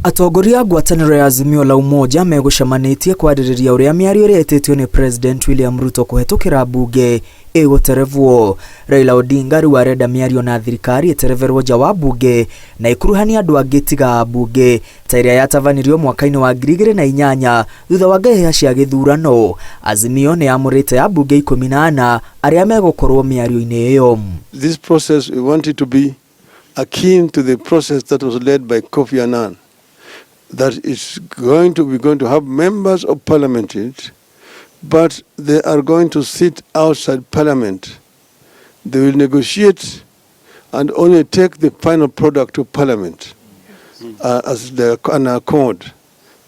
Atongoria a ngwatanĩro ya Azimio la Umoja megũcemanĩtie kwarĩrĩria ũrĩa mĩario ĩrĩa ĩtĩtio nĩ President William Ruto kũhetũkĩra mbunge ĩgũterebwo. Raila Odinga rĩu arenda mĩario na thirikari ĩtereberwo nja wa mbunge na ĩkuruhanie andũ angĩ tiga ambunge ta ĩrĩa yatabanirio mwaka-inĩ wa 2008 thutha wa ngahĩha cia gĩthurano. Azimio nĩ yamũrĩte ambunge 14 arĩa megũkorwo mĩario-inĩ ĩyo. This process, we want it to be akin to the process that was led by Kofi Annan, that it's going to be going to have members of parliament in it, but they are going to sit outside parliament. They will negotiate and only take the final product to parliament as an accord,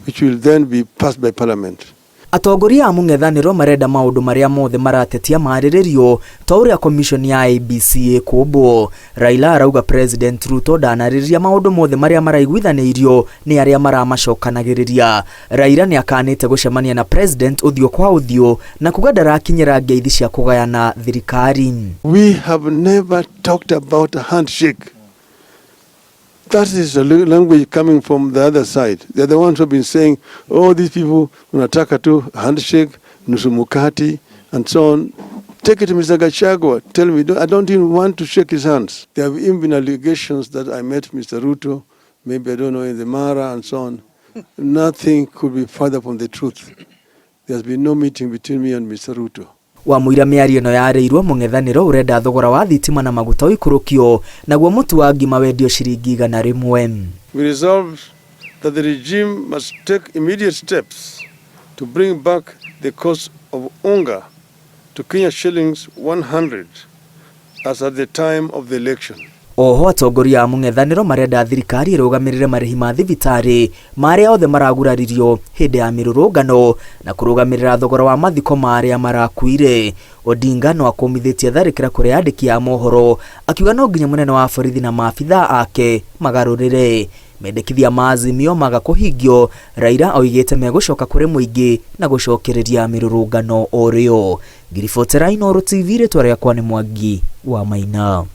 which will then be passed by parliament. Atongoria a mũng'ethanĩro marenda maũndũ marĩa mothe maratetia marĩrĩrio ta ũrĩa commission ya IEBC ĩkũmbwo. Raila arauga President Ruto ndanarĩrĩria maũndũ mothe marĩa maraiguithanĩirio nĩ arĩa maramacokanagĩrĩria. Raila nĩ akanĩte gũcemania na President ũthiũ kwa ũthiũ na kuga ndarakinyĩra ngeithi cia kũgayana thirikari. We have never talked about a handshake. That is a language coming from the other side. They're the ones who have been saying, oh, these people wanataka tu handshake, nusu mkate, and so on. Take it to Mr. Gachagua. Tell me, I don't even want to shake his hands. There have even been allegations that I met Mr. Ruto, maybe I don't know, in the Mara and so on. Nothing could be further from the truth. There's been no meeting between me and Mr. Ruto. Wamũira mĩario ĩno yarĩirwo mũng'ethanĩro ũrenda thogora wa thitima na maguta ũikũrũkio naguo mũtu wa ngima wendio ciringi 100. We resolved that the regime must take immediate steps to bring back the cost of unga to Kenya shillings 100 as at the time of the election. Oho atongoria a mũng'ethanĩro marenda thirikari ĩrũgamĩrĩre marĩhi ma thibitarĩ ma arĩa othe maraguraririo hĩndĩ ya mĩrũrũngano na kũrũgamĩrĩra thogora wa mathiko ma arĩa marakuire. Odinga no akũmithĩtie tharĩkĩra kũrĩ andĩki a mohoro akiuga no nginya mũnene wa borithi na maabitha ake magarũrĩre. Mendekithia ma Azimio maga kũhingio, Raila oigĩte megũcoka kũrĩ mũingĩ na gũcokereria mĩrũrũngano o rĩo. Ngiribotera Inooro TV, rĩtwa rĩakwa nĩ Mwangi wa Maina.